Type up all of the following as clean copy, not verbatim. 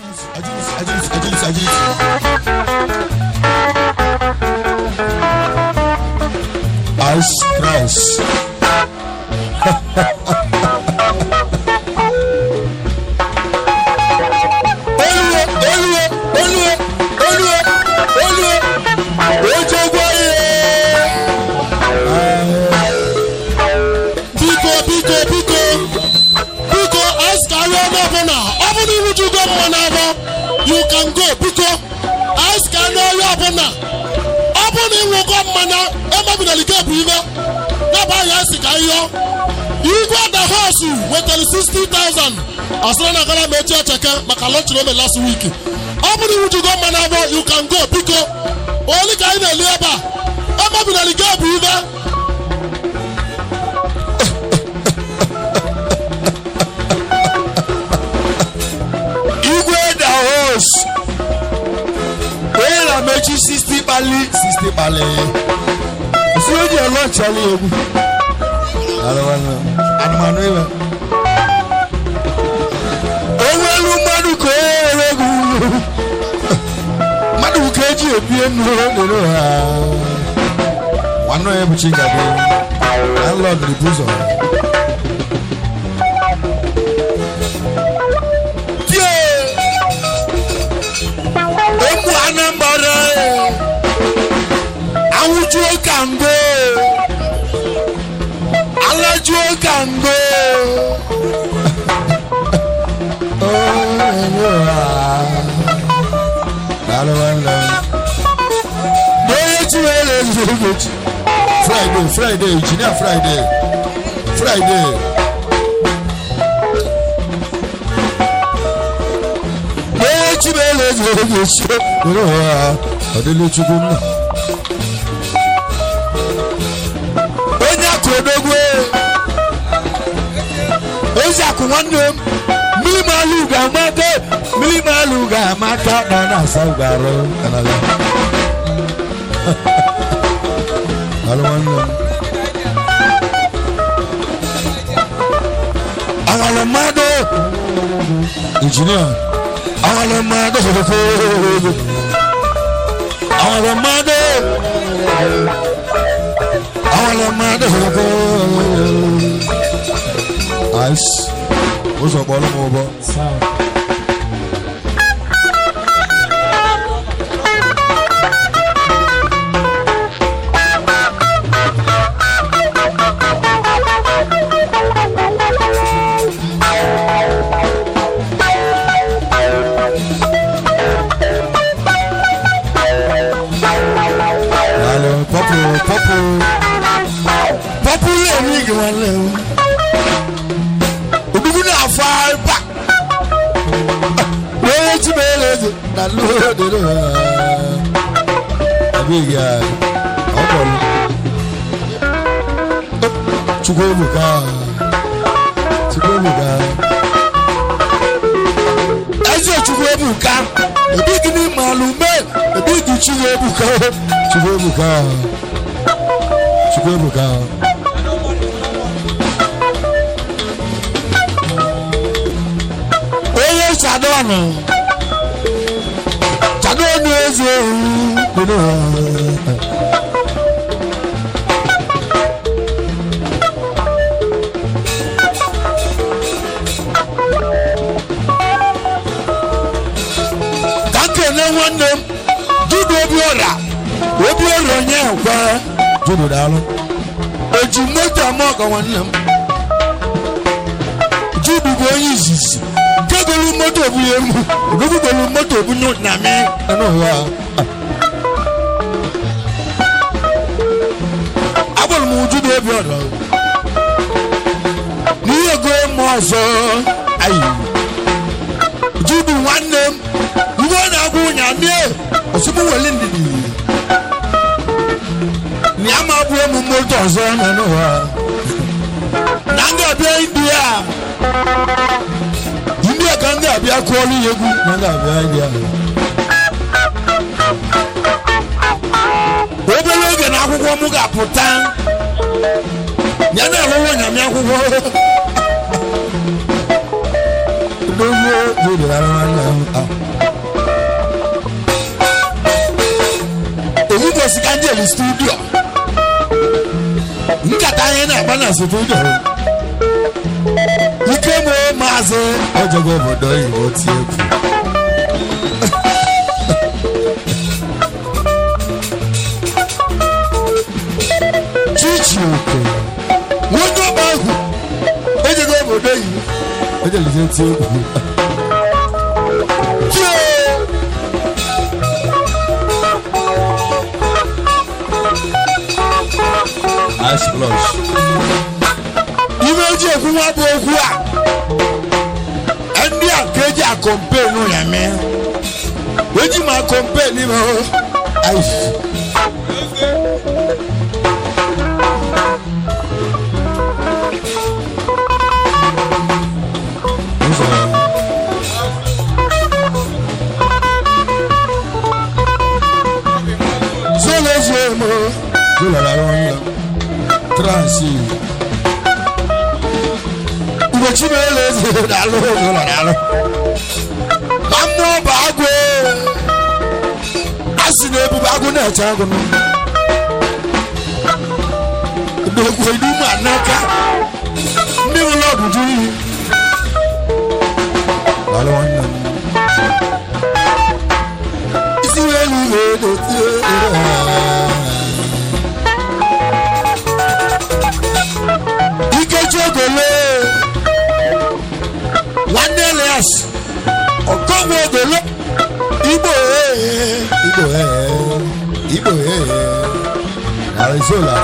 Agility, agility, agility. Ice Christ. Olúwo, Olúwo, Olúwo, Olúwo, Olúwo, ojogbo ye. Biko, biko, biko, biko, anyị ka arịọ onye ọbụla ọ bụrụ irujugo mma n'afọ, you can go. Biko, anyị ka arịọ onye ọbụla ọ bụrụ na ịnwụgo mmanya emebinala ike bụ ime n'aba ya si ka ịyọ. Igwe the house nwetara 60,000 asịrị na gara ma echi echeke maka lọchiri ome last week. Ọ bụrụ irujugo mma n'afọ, you can go. Biko, oli ka anyị na-eli ebe a emebinala ike bụ ime. Igwe the host. Onye na-emechi 60 kpali 60 kpali. Si onye lọchala egwu. Anụmanụ iwe. Onwelu mmadụ ka o were egwu. Mmadụ ka eji ebi enu lere ha. Nwanne onye bụ Chingadi. Landlord dị ụzọ. Tie! Ụmụ Anambra awụjuo ka ngo alajuo ka ngo. Friday, Friday, Engineer Friday, Friday. Onye Chimele eze oge chi were ụwa ọ dịla Chukwu nna. Onye akụ odogwu ezi akụ nwanne m mmiri malụ ga-amaka mmiri malụ ga-amaka na ọ na-asa ụgarụ anala. Alụ nwanne m. Awalụ mmadụ injinia awalụ mmadụ awalụ mmadụ awalụ mmadụ. Ice ụzọ kpọrọ m ụbọ. Daalụ, pọpụ pọpụ pọpụ lè ní ìgbìmọ̀ lè o. Òdùkú náà fa ibà. Wọ́n ti bẹ̀rẹ̀ lẹ́sẹ̀ nà lóde lóde. Àbí ìyá ọkọ̀ lọ. Chukwuebuka Chukwuebuka. Eze Chukwuebuka. Ebi gị ní màlúù ebi gị Chukwuebuka Chukwuebuka Chukwuebuka. Onye Chadọnụ Chadọnụ eze ewu nínú ha. Ka m kelee nwanne m Jude Obiora Obiora onye nkwe Jude daalụ oji moto ama ọgọ nwanne m Jude bụ onye izizi nke golu moto ebunye m odogwu golu moto ebunye na mi anụ ụwa agbụrụ m Jude Obiora n'ihe ego m ọzọ ayi Jude nwanne m iwe ọ na-agwa ụnya mie ọsụmụ wele ndidi na ya ma bụ emu moto ọzọ nọ n'ụwa na ndị ọbịa India India ka ndị abịa kụọrọ ya egwu na ndị abịa India obere oge na akwụkwọ m ga-apụta ya na-alụrụ nyamị akwụkwọ. Dozie. Jude daalụ nwanne m. Owu gosi ka ndị elu studio nkata anyị na-agba na studio ike mụ maazị ojego obodo oyibo tie egwu. Chichi oke nwoke ọba ahụ ejego obodo oyibo ejelize tie egwu. Tie! Ice blush. Ibe eji ekwu nwa bụ okwu a ndị a ka eji akọmpenu ya mee eji m akọmpenu ime ice. Zolo zolo zolo la ronda transi ụbọchị na-ele eze daalụ ụlọ daalụ ma mmụọ bụ agụ a sị na ebube agụ na-eche agụ nụ ndokwu idu ma n'aka ndị ụlọ ọgwụ juru iyi daalụ nwanne m isi elu na-edote Ikechi Ogolo nwanne Elias Okongwu Ogolo Igbo ee Igbo ee. Igbo ee. Arizona.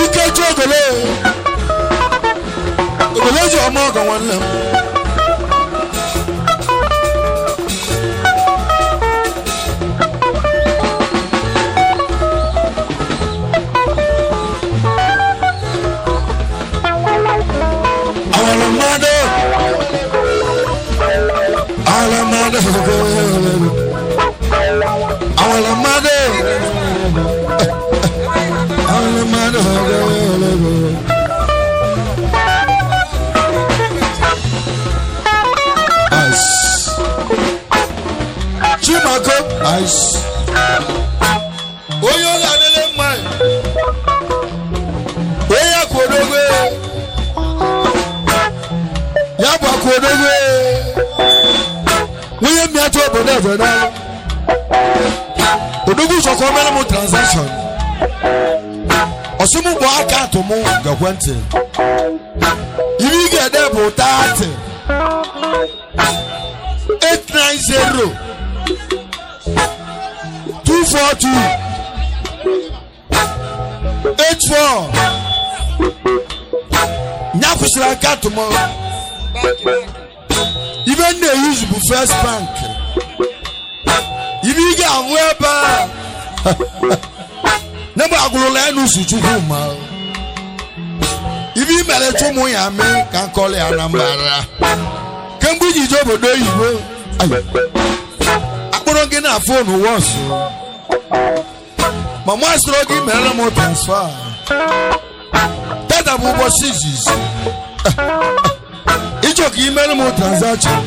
Ikechi Ogolo Ogolo ji ọma ọgọ nwanne m. Awara mmadụ awara mmadụ awara mmadụ awara mmadụ. Ice. Chimako Ice. onye ọ ga-adịrị mma onye akwodogo ya bụ akwodogo nwunye mmiatụ obodo eze n'ọrụ odogwu chọkọ mere m transaction ọsụmụ bụ aka atụ mụ Gekwe ntị. Ibi ị ga-ede bụ 30 890 242 84 nya kwụsịrị aka atụmọ ibe m na-eyuzu bụ First Bank. Ibe ị ga-ahụ ebe a n'ebe agụrụla ya n'usu chukwu ma ibe i mere chụmụ ya mee ka nkọli ya na mbara kemgbe iji je obodo oyibo akpọrọ gị na fonu wọsụ mama sịrị gị mere m transfa tata bụ ụbọchị izizi ịchọ ka imere m transaction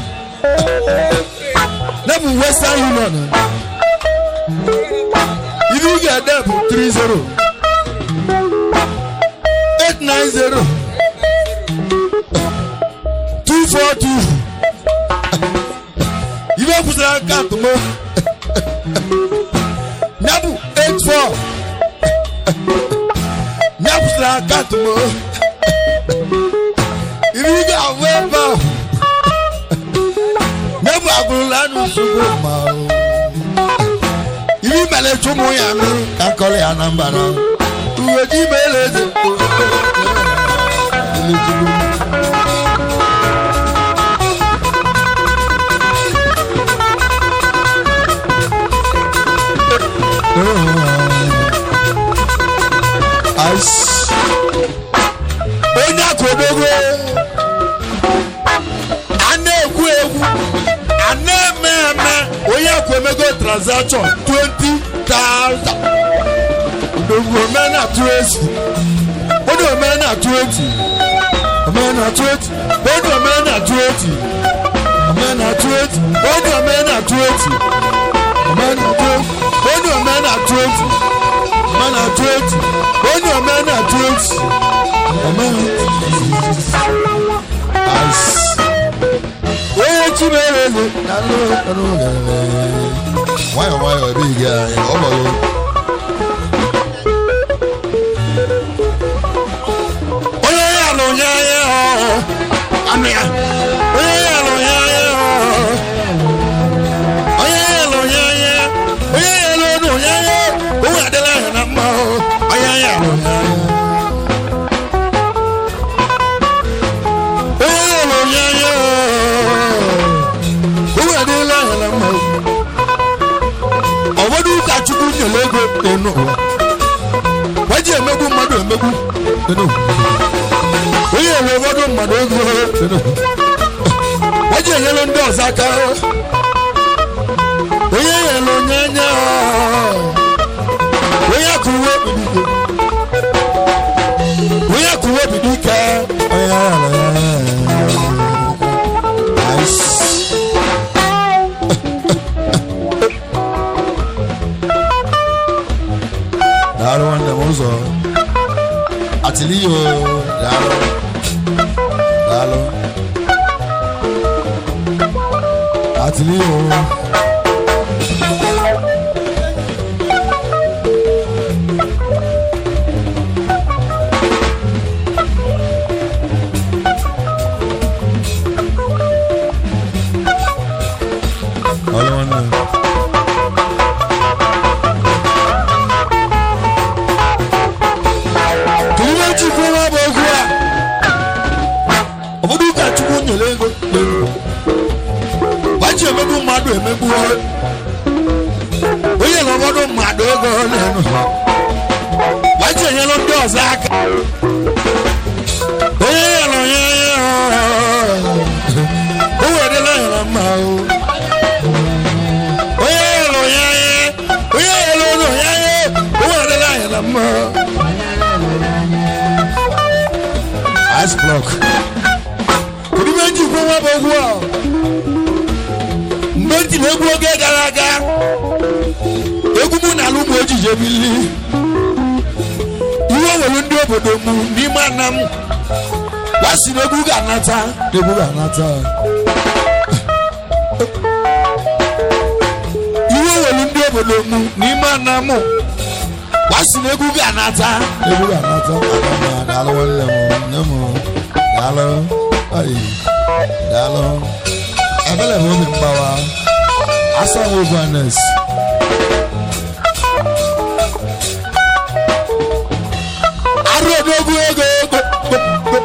na bụ Western Union. Ibe ị ga-ede bụ 30 890 242 ibe kwụsịrị akaụntụ m ya bụ 84 ya kwụsịrị akaụntụ m. Ibe ị ga-ahụ ebe ahụ ya bụ agụrụla n'usogbu ma ibi mere chụmụ ya nụ ka nkọrọ ya na mbara uwe ji mere eze. Ice. Onye akụdogo a na-ekwu egwu a na-eme eme onye akụ emego transaction 20,000 odogwu ome na-atụ ezi onye ome na-atụ ezi. na 20 onye ome na 20 ome na 20 onye ome na 20 ome na 20 onye ome na 20 ome na 20 onye ome na 20 ome na ice onye chimere eze na lụ Nwayọọ nwayọọ ebe ị ga ọ gbọrọ. Onye ya lụ ya ya anụ ya onye ya lụ ya ya onye ya lụ ya ya onye ya lụ nụ ya ya onwe adịla ya na mma onye ya lụ ya ya onye ya lụ ya ya onwe adịla ya na mma. Ọbọdụ ụka Chukwu nyere ego enu ụwa waji emegbu mmadụ emegbu enu onye nyere ụfọdụ mmadụ ego enu waji enyere ndị ọzọ aka onye nyere onye anya onye akụwe obido onye akụwe obido ike Onye ya lụ ya ya. Ice. Daalụ nwanne m ụzọ. Atịlị yo daalụ. Daalụ. Atịlị yo. Daalụ nwanne m. Kedu Chukwu nwa bụ okwu a ụfọdụ ụka Chukwu nyere ego n'elu gbaji emegbu mmadụ emegbu onye na ụfọdụ mmadụ ego n'elu gbaji enyere ndị ọzọ aka onye nyere onye o werela ya na mma o onye nyere onye onye nyere onye o werela ya na mma. Ice block. Kedu ihe nji kwu nwa bụ egwu a mgbe m tiri egwu oge gara aga egwu mụ na ala ụmụ ojiji ebili iwe were ndị obodo m n'ime ana m gwasi na egwu ga-anata Egwu ga-anata. iwe were ndị obodo m n'ime ana m gwasi na egwu ga-anata Egwu ga-anata. Adamma daalụ nwanne m nne m daalụ. Ayi daalụ. Ebele m obi mgbawa. Asa m ogwu anes. Arụ odogwu ego ego ego.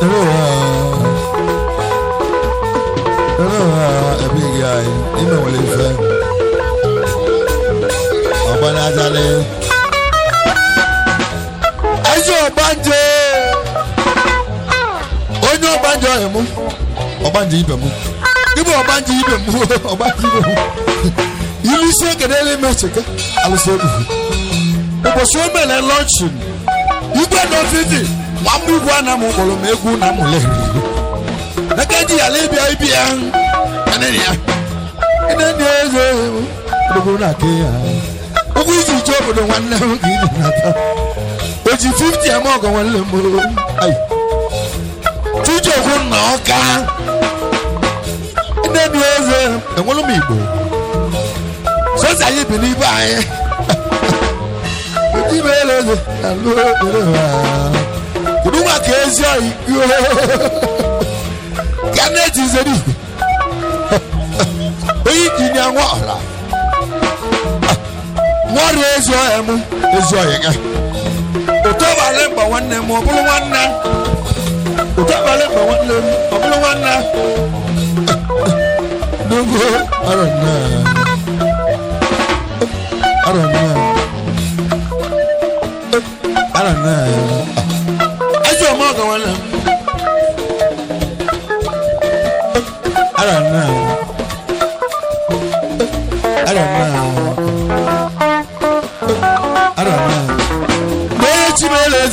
Ebe ụwa ebe ụwa ebe gị anyị ime nwere ife. Ọgba n'ajalị. Eze ọgbanje onye ọgbanje ọhịa mụ Ọgbanje ibe mụ. ịbụ ọgbanje ibe mụ Ọgbanje ibe mụ. Ilu isi ekedele ime cheke Alụsị egwu. Ụbọchị o mere lọnchin igwe dọfiti nwa mgbe igwe ana m kpọrọ m egwu na mụle n'aka ji yala ịbịa ịbịa enene ya enene eze Odogwu na-aka ya. Ụgwọ iji je obodo nwanne m Ka iji nata. O ji 50 eme ọgọ nwanne m. Ayi. Chijioku na ọka enene eze Enwere m Igbo. Sọsọ anyị bi n'ibe anyị. Oji mere eze. Alụ ekpere ha. Kedu maka ezi oyi ka na-eji zere igwe onye injinia nwa ọra nwa ọrịa ezi ọhịa m Ezi ọyị gị. Ụtọ balị mgba nwanne m ọ bụrụ nwanne ụtọ balị mgba nwanne m ọ bụrụ nwanne. N'ugwu arọ nnọọ. Arọ nnọọ. Arọ nnọọ. Ezi ọma ọgọ nwanne m. Arọ nnọọ. Arọ nnọọ. Arọ nnọọ.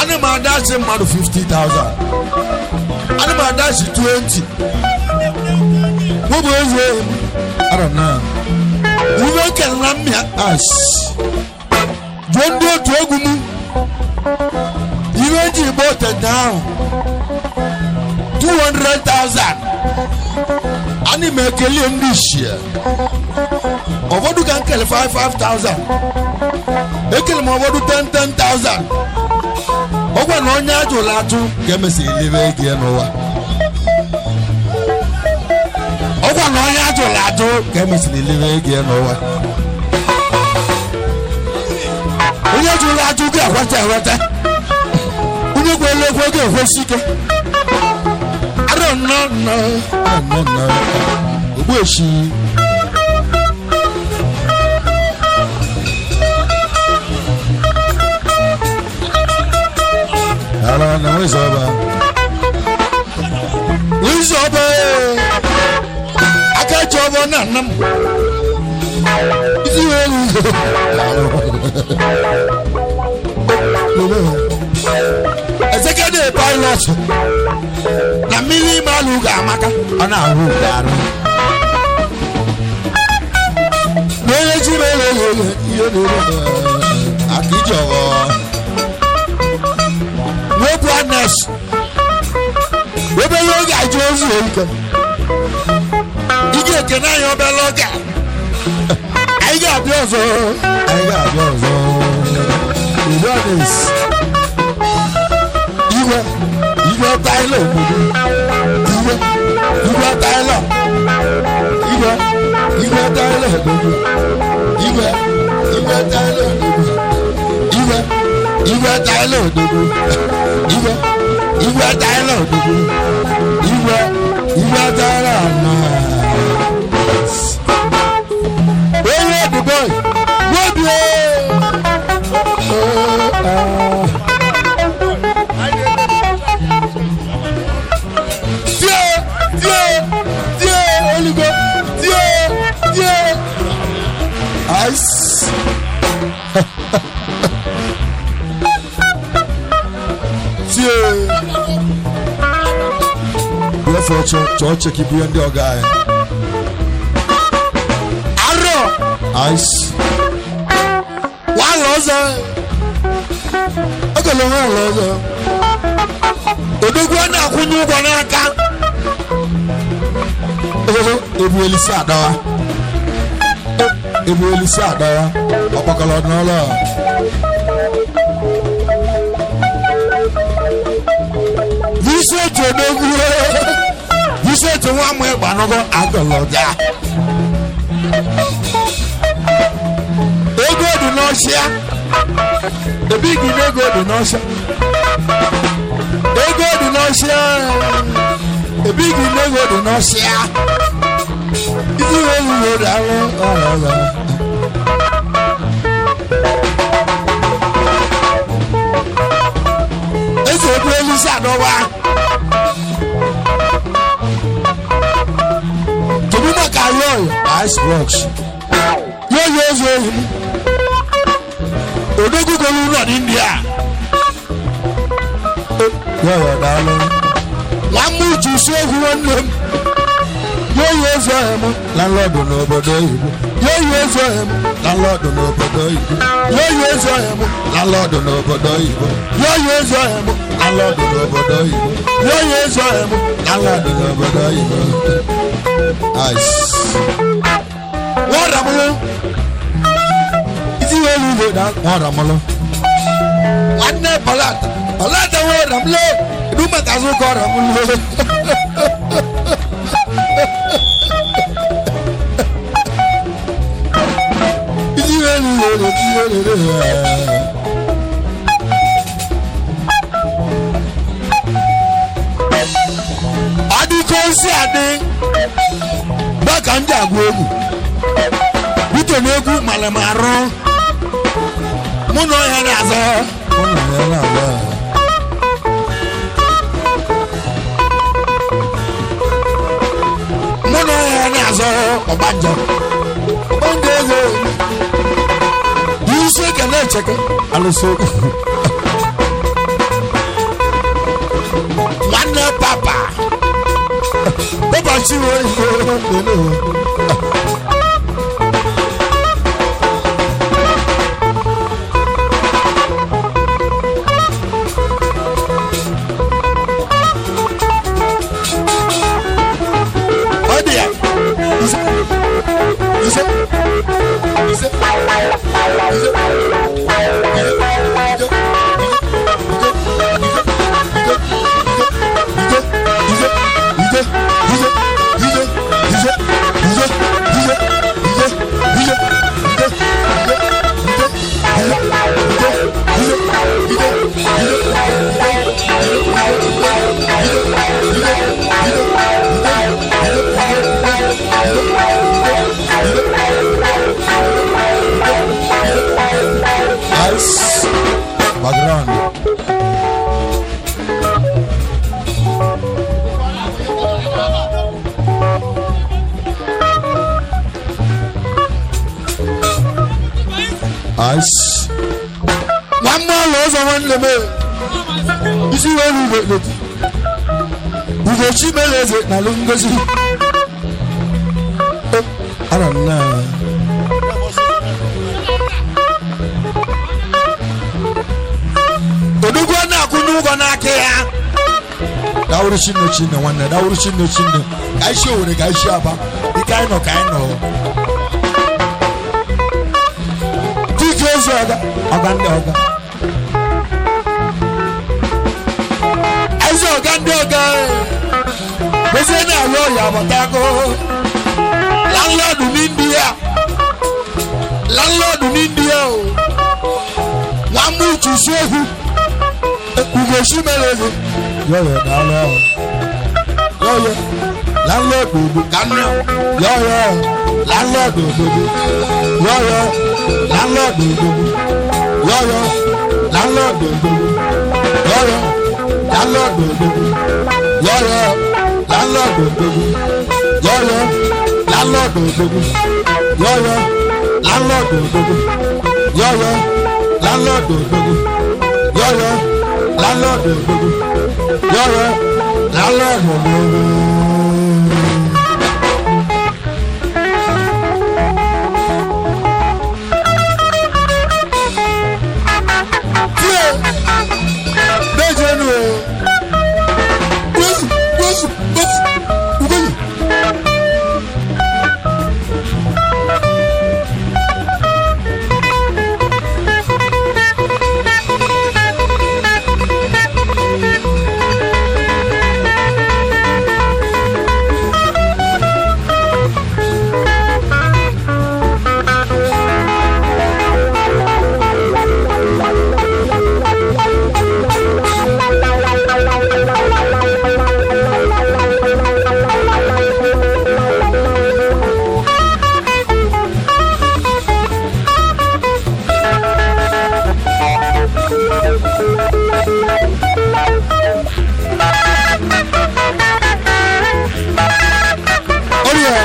Ana m adachi mmadụ 50,000, ana m adachi 20. Mụ bụ eze m. Arọ na. Uwe ekele na mmịa. Ice. Jụọ ndị otu egwu m ihe eji gba otete ahụ 200,000. Ana m ekele ndị ichie ụfọdụ ka nkele 55,000, ekele m ụfọdụ 10 10,000. Ọgwa na onye ajụla atụ Ka emesi elebe ego ya n'ụwa. Ọgwa na onye ajụla atụ Ka emesiri elebe ego ya n'ụwa. Onye jụrụ ajụ ga-ekweta ekweta, onye kwere ekwe ga-ekwesi ike. Arọ nnọọ nnọọ. Nọ nọ. Ogbueshi. Ara na nwezi ọba. Ụzọ ọba aka ji ọbọ na nna m isi wee elu. Executive pilot na mmiri ime alụ ga-amaka. Ọ na-ahụ ụda arụ. Na onye ji mere Ihe na-ere aka iji ọghọ. Wepụ anes obere oge ajụ ozu ike. Ị ga-ekene anyị obere oge, anyị ga-abịa ọzọ. Anyị ga-abịa ọzọ. Udonis. Igwe, igwe taịlọ obodo, igwe, igwe taịlọ, igwe, igwe taịlọ obodo, igwe, igwe taịlọ obodo, igwe, igwe taịlọ obodo, igwe, igwe taịlọ obodo, igwe, igwe taịlọ anọ. Onye the boy n'obi ooo. Tie tie tie olugo tie tie. Ice. Tie. Bịa chọọ cheki bụ ndị ọga anyị. Arọ. Ice. Wàhálà ọzọ ogolo wàhálà ọzọ odogwu a na-akwụnye ụgwọ n'aka. Ebu elisi adawa. Ebu elisi adawa. Ọkpọkọlọ n'ụlọ. Vincent odogwu, Vincent nwa amụ ịgba nụgọ agọlọja ego dị n'ọchịa ebighi n'ego dị n'ọchịa, ego dị n'ọchịa ebighi n'ego dị n'ọchịa isi wee wuo dị alụ Ọrụ ọrụ. Eze ebu elisi adọwa. Kedu maka yọọ? Ice blocks. Yóò yóò ozu ehi m odogwu golu ụlọ n'India. Yọ̀yọ̀ daalụ. Nwa m uche isi egwu nwanne m yóò yóò ozu ehi m. Landlord n'obodo oyibo. Yóò yóò ozu ehi m. Landlord n'obodo oyibo. Yóò yóò ozu ehi m. Landlord n'obodo oyibo. Yóò yóò ozu ehi m. Landlord n'obodo oyibo. Yóò yóò ozu ehi m. Landlord n'obodo oyibo. Ice. Wọ́n rà mú isi wee lu da. Wọ́n rà mọ́lọ́. Nwanne palata palata wọ́n rà mú lé edu maka azụ ka ọ rà mú lé. Isi wee lu lé isi wee lu lé. Adịka osi adị gbaka ndị agụ egwu bito n'egwu mara m arụ mụ na ọhịa na-azọ. Wọ́n nà ya na-agba. Mụ na ọhịa na-azọ ọgbanje ọgbanje ego isi ekele echeke. Alụsị okwu. nwanne m. Ọ dị ya. Ise, ise, ise, ise, Ice background. Ice. Nwa mmụọ ụzọ nwanne m isi wee ru n'eti. Ugochi mere eze na alụ ngozi. Ara nna. Odogwu na-akwụ n'ụgwọ n'aka ya. Dawuru chinne chinne nwanne, dawuru chinne chinne. Ka anyị si Owerri, ka anyị si Aba, ike anyị nọ ka anyị nọ. Dike eze ọga, ọga ndị ọga. Eze ọga ndị ọga. Mezie na-alụ ọya agbatago. Landlord n'India. Landlord n'India o. Nwa mụ uchu si ehu. Ugochi mere eze. Yọyọ daalụ ahụ. Yọyọ landlord ogbo ka nna. Yọyọ landlord ogbogbo. Yọyọ landlord ogbogbo. Yọyọ landlord ogbogbo. Yọyọ landlord ogbogbo. Yọyọ landlord ogbogbo. Yọyọ landlord ogbogbo. Yọyọ landlord ogbogbo. Yọyọ landlord ogbogbo. Yọyọ landlord ogbogbo. Yọyọ landlord ogbogbo. Tie méje nu o. Wéyù wéyù wéyù wéyù. Ọrịa.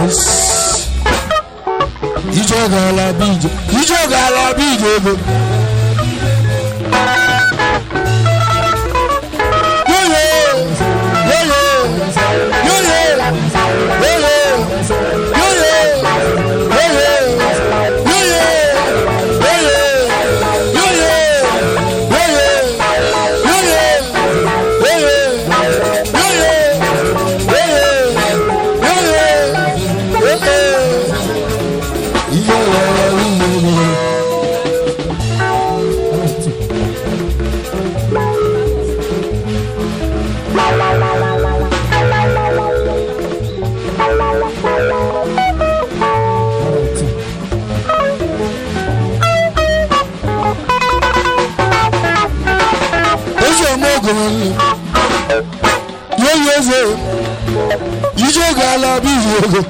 Ice. Ije gaala bụ ije. Ije gaala bụ ije ego. Yoyo! Yoyo! Yoyo! Yoyo! Yoyo! Yoyo! Yoyo! Yoyo! Yoyo! Yoyo! Yoyo! Yoyo! Yoyo! Yoyo! Yoyo! Yoyo! Eze ọmọ ogun nwanne. Yoyo eze. Ije oge ala bụ ije oge.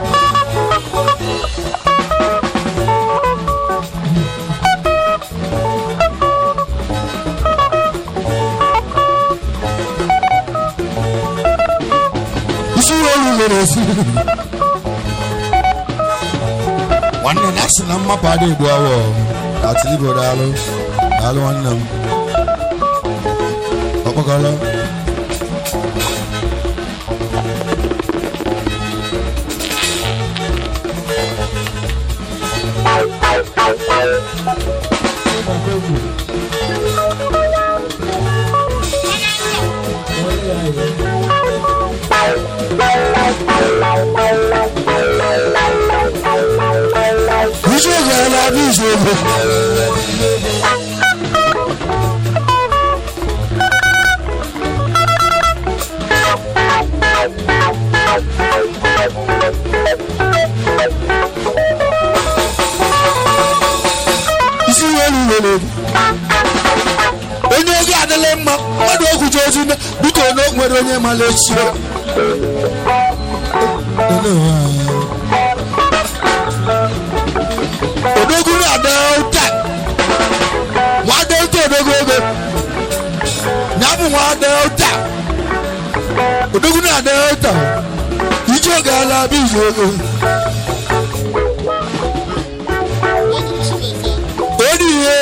Isi olu mere esi. Nwanne na asị na mmapụ adị egbu awọ. Atịlịbo daalụ. Daalụ nwanne m. Ọkpọkọlọ. Ije oge ala bụ ije oge. Isi elu lere gị. Onye oge adịla mma, mmadụ okwuchi ozi nne, biko na o nwere onye mara echi. Odogwu na Delta, nwa Delta odogwu ego, ya bụ nwa Delta, odogwu na Delta, ije oge ala bụ ije oge. Odilie,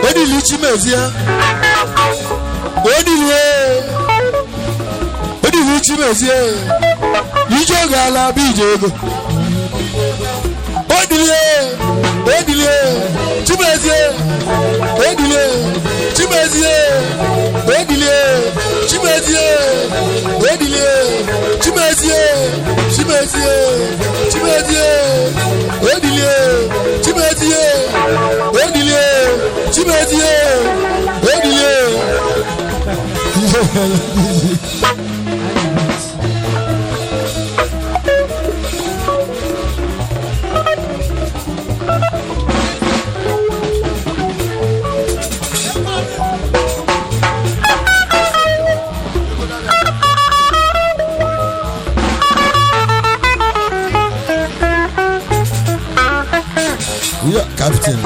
odili Chimezie, odilie, odili Chimezie, ije oge ala bụ ije ego. Odilie, odilie, Chimezie, odilie, Chimezie, odilie, Chimezie, odilie, Chimezie, Chimezie, Chimezie, odilie, Chimezie, odilie, Chimezie, odilie. Yeah, captain.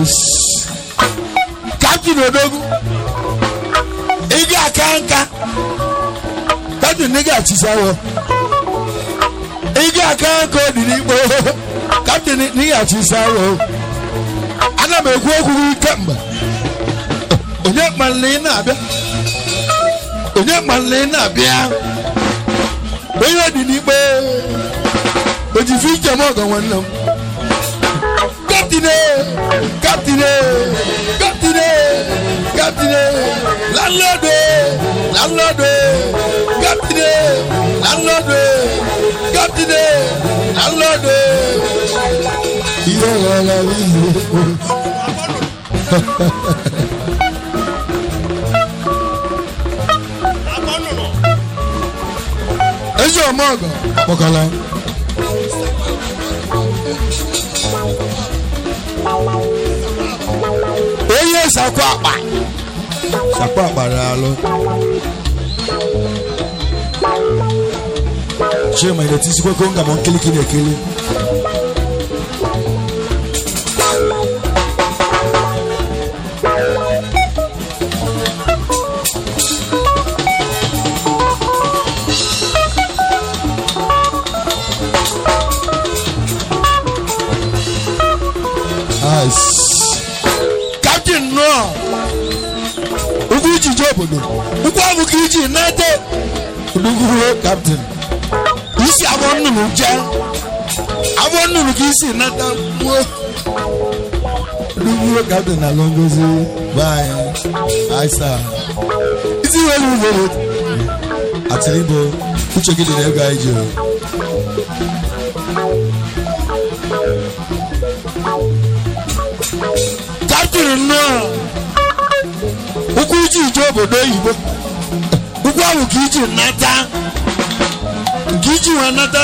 Ice. Captain Odogwu, ị ga-aka nka. Captain ị ga-achịsawo. Ị ga-aka nka ọ dị n'ikpo. Captain ị ga-achịsawo. Ana m ekwu okwu gị kemgbe. Onye kpaliri ị na-abịa? Onye kpaliri ị na-abịa? Onye dị n'ikpe. Ojifi njem ọgọ nwanne m. Captain captain captain captain landlord landlord captain landlord captain landlord. Ihe ọla ihe. Ezi ọmọgọ. Ọkpọkọlọ. Onye sakwa akpa. Sakwa akpa daalụ. Chima ị na-etisikwa konga ma nkiliki na-ekili. Ice. Captain nọ. Ugwu iji je obodo. Ugwu ahụ ka iji nata. Odogwu captain. Isi abụọ nnụnụ jee. Abụọ nnụnụ ka isi nata gbuo. Odogwu captain na Longozi. Bye. Aisa. Isi welu welu. Atịlịbo. Uche gị dị na ego anyị ji o. Captain nọ. Ụkwụ iji je obodo oyibo. Ụkwụ ahụ ka iji nata. Nke iji wee nata.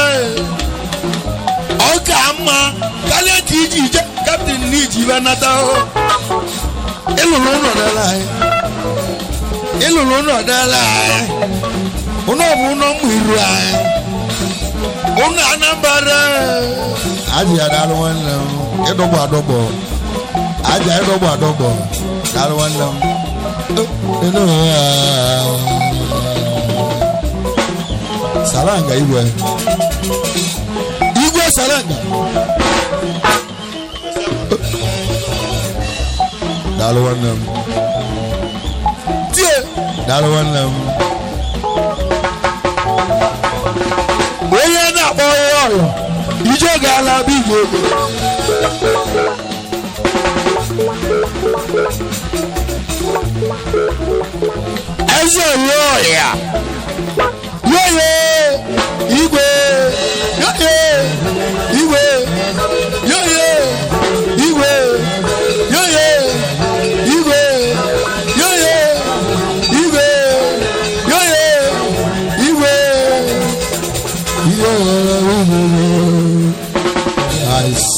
Ọ ka mma karịa ka iji je captain na iji ibe nata. Ịlụrụ ụlọ dara anyị. Ịlụrụ ụlọ dara anyị. Ụlọ bụ ụlọ mmụ iru anyị. Ụlọ Anambra. Aji ya daalụ nwanne m. Ịdọgbọ adọgbọ. Aji ya ịdọgbọ adọgbọ. Daalụ nwanne m. Enu. Salanga igwe. Igwe Salanga. Daalụ nwanne m. Tie. Daalụ nwanne m. Onye na-akpọ onye ọrịa ije gaala bụ ije ego. Eze ọrịa yoyo igwe yoyo igwe yoyo igwe yoyo igwe yoyo igwe yoyo igwe. Nice.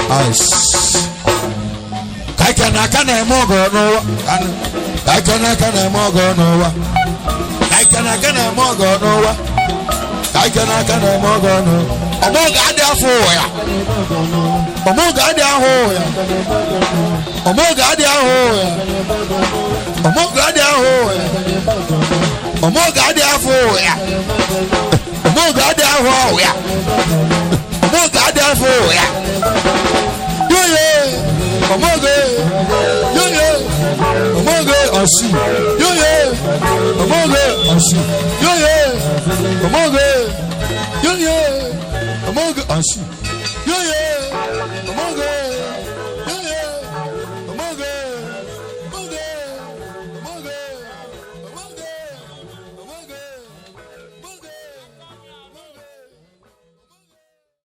Nice. Ka na aka na-eme ọgọ n'ụwa. Ka na aka na-eme ọgọ n'ụwa. Ka na aka na-eme ọgọ n'ụwa. Ka na aka na-eme ọgọ n'ụwa. Ọmọ ga-adị afọ ụwa ya. Ọmọ ga-adị ahụ ụwa ya. Ọmọ ga-adị ahụ ụwa ya. Ọmọ ga-adị ahụ ụwa ya. Ọmọ ga-adị afọ ụwa ya. Ọmọ ga-adị ahụ ụwa ya. Ọmọ ga-adị afọ ụwa ya. Yoye ọmọ ga yoye ọmọ ga ọsì yoye ọmọ ga ọsì yoye ọmọ ga yoye ọmọ ga ọsì yoye.